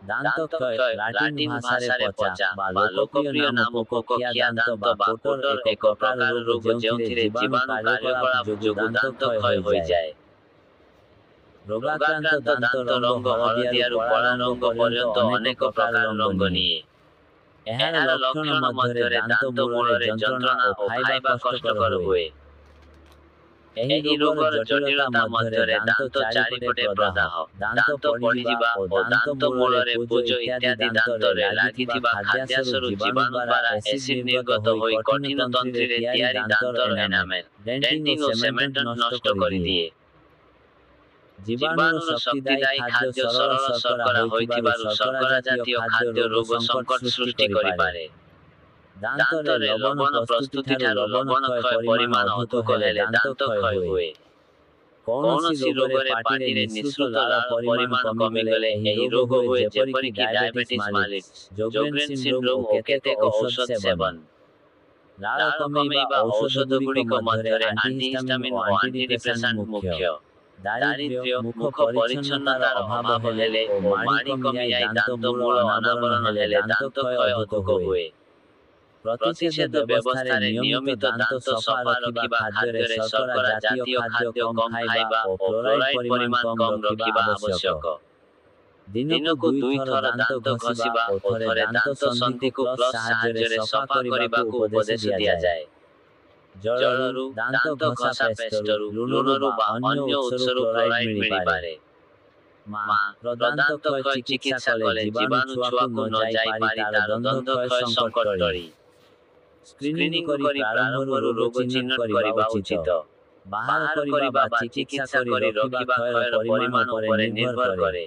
ଦାନ୍ତକ୍ଷୟ, latrine ଭାଷାରେ ପଚା ବା ଲୋକପ୍ରିୟ ନାମ ପୋକଖିଆ ଦାନ୍ତ ବା କୋଟର, ଏକ ପ୍ରକାର ରୋଗ ଯେଉଁଥିରେ ଜୀବାଣୁ କାର୍ଯ୍ୟକଳାପ ଯୋଗୁଁ ଦାନ୍ତ କ୍ଷୟ ହୋଇଯାଏ। ରୋଗାକ୍ରାନ୍ତ ଦାନ୍ତ ରଙ୍ଗ ହଳଦିଆରୁ କଳା ରଙ୍ଗ ପର୍ଯ୍ୟନ୍ତ ଅନେକ ପ୍ରକାର ରଙ୍ଗ ନିଏ। ଏହାର ଲକ୍ଷଣ ମଧ୍ୟରେ ଦାନ୍ତ ମୂଳରେ ଯନ୍ତ୍ରଣା ଓ ଖାଇବା କଷ୍ଟକର ହୁଏ। ଏହି ରୋଗର ଜଟିଳତା ମଧ୍ୟରେ ଦାନ୍ତ ଚାରିପଟେ ପ୍ରଦାହ, ଦାନ୍ତ ପଡ଼ିଯିବା ଓ ଦାନ୍ତ ମୂଳରେ ପୁଜ ଇତ୍ୟାଦି ଦାନ୍ତରେ ଲାଗିଥିବା ଖାଦ୍ୟାଂଶରୁ ଜୀବାଣୁ ଦ୍ୱାରା ଏସିଡ୍ ନିର୍ଗତ ହୋଇ କଠିନ ତନ୍ତ୍ରୀରେ ତିଆରି ଦାନ୍ତର ଏନାମେଲ୍, ଡେଣ୍ଟିନ୍ ଓ ସେମେଣ୍ଟନ୍ ନଷ୍ଟ କରିଦିଏ। ଜୀବାଣୁର ଶକ୍ତିଦାୟୀ ଖାଦ୍ୟ ସରଳ ଶର୍କରା ହୋଇଥିବାରୁ ଶର୍କରା ଜାତୀୟ ଖାଦ୍ୟ ରୋଗ ସଙ୍କଟ ସୃଷ୍ଟି କରିପାରେ। ଦାନ୍ତରେ ଲବଣ ପ୍ରସ୍ତୁତିଠାରୁ ଲବଣ କ୍ଷୟ ପରିମାଣ ଅଧିକ ହେଲେ ଦାନ୍ତ କ୍ଷୟ ହୁଏ। କୌଣସି ରୋଗରେ ପାଟିରେ ନିଃସୃତ ଲାଳ ପରିମାଣ କମିଗଲେ ଏହି ରୋଗ ହୁଏ, ଯେପରିକି ଡାଇବେଟିସ୍ ମାଲିଟସ୍, ଜୋଗ୍ରେନ୍ ସିଣ୍ଡ୍ରୋମ୍ ଓ କେତେକ ଔଷଧ ସେବନ। ଲାଳ କମେଇବା ଔଷଧଗୁଡ଼ିକ ମଧ୍ୟରେ ଆଣ୍ଟିହିଷ୍ଟାମିନ୍ ଓ ଆଣ୍ଟିଡିପ୍ରେସାଣ୍ଟ ମୁଖ୍ୟ। ଦାରିଦ୍ର୍ୟ, ମୁଖ ପରିଚ୍ଛନ୍ନତାର ଅଭାବ ହେଲେ ଓ ମାଢ଼ି କମିଯାଇ ଦାନ୍ତ ମୂଳ ଅନାବରଣ ହେଲେ ଦାନ୍ତ କ୍ଷୟ ଅଧିକ ହୁଏ। ପ୍ରତିଷେଧ ବ୍ୟବସ୍ଥାରେ ନିୟମିତ ଦାନ୍ତ ସଫା ରଖିବା, ଖାଦ୍ୟରେ ଶର୍କରା ଜାତୀୟ ଖାଦ୍ୟ କମ୍ ଖାଇବା ଓ ଫ୍ଲୋରାଇଡ୍ ପରିମାଣ କମ୍ ରଖିବା ଆବଶ୍ୟକ। ଦିନକୁ 2 ଥର ଦାନ୍ତ ଘଷିବା ଓ ଥରେ ଦାନ୍ତ ସନ୍ଧିକୁ ଫ୍ଲସ୍ ସାହାଯ୍ୟରେ ସଫା କରିବାକୁ ଉପଦେଶ ଦିଆଯାଏ। ଜଳରୁ, ଦାନ୍ତ ଘଷା ପେଷ୍ଟରୁ, ଲୁଣରୁ ବା ଅନ୍ୟ ଉତ୍ସରୁ ଫ୍ଲୋରାଇଡ୍ ମିଳିପାରେ। ମା ଦାନ୍ତ କ୍ଷୟ ଚିକିତ୍ସା କଲେ ଜୀବାଣୁ ଛୁଆକୁ ନ ଯାଇପାରି ତାର ଦନ୍ତକ୍ଷୟ ସଙ୍କଟ ଟଳି। ସ୍କ୍ରିନିଂ କରି ପ୍ରାରମ୍ଭରୁ ରୋଗ ଚିହ୍ନଟ କରିବା ଉଚିତ। ବାହାର କରିବା ବା ଚିକିତ୍ସା କରି ରଖିବା କ୍ଷୟର ପରିମାଣ ଉପରେ ନିର୍ଭର କରେ।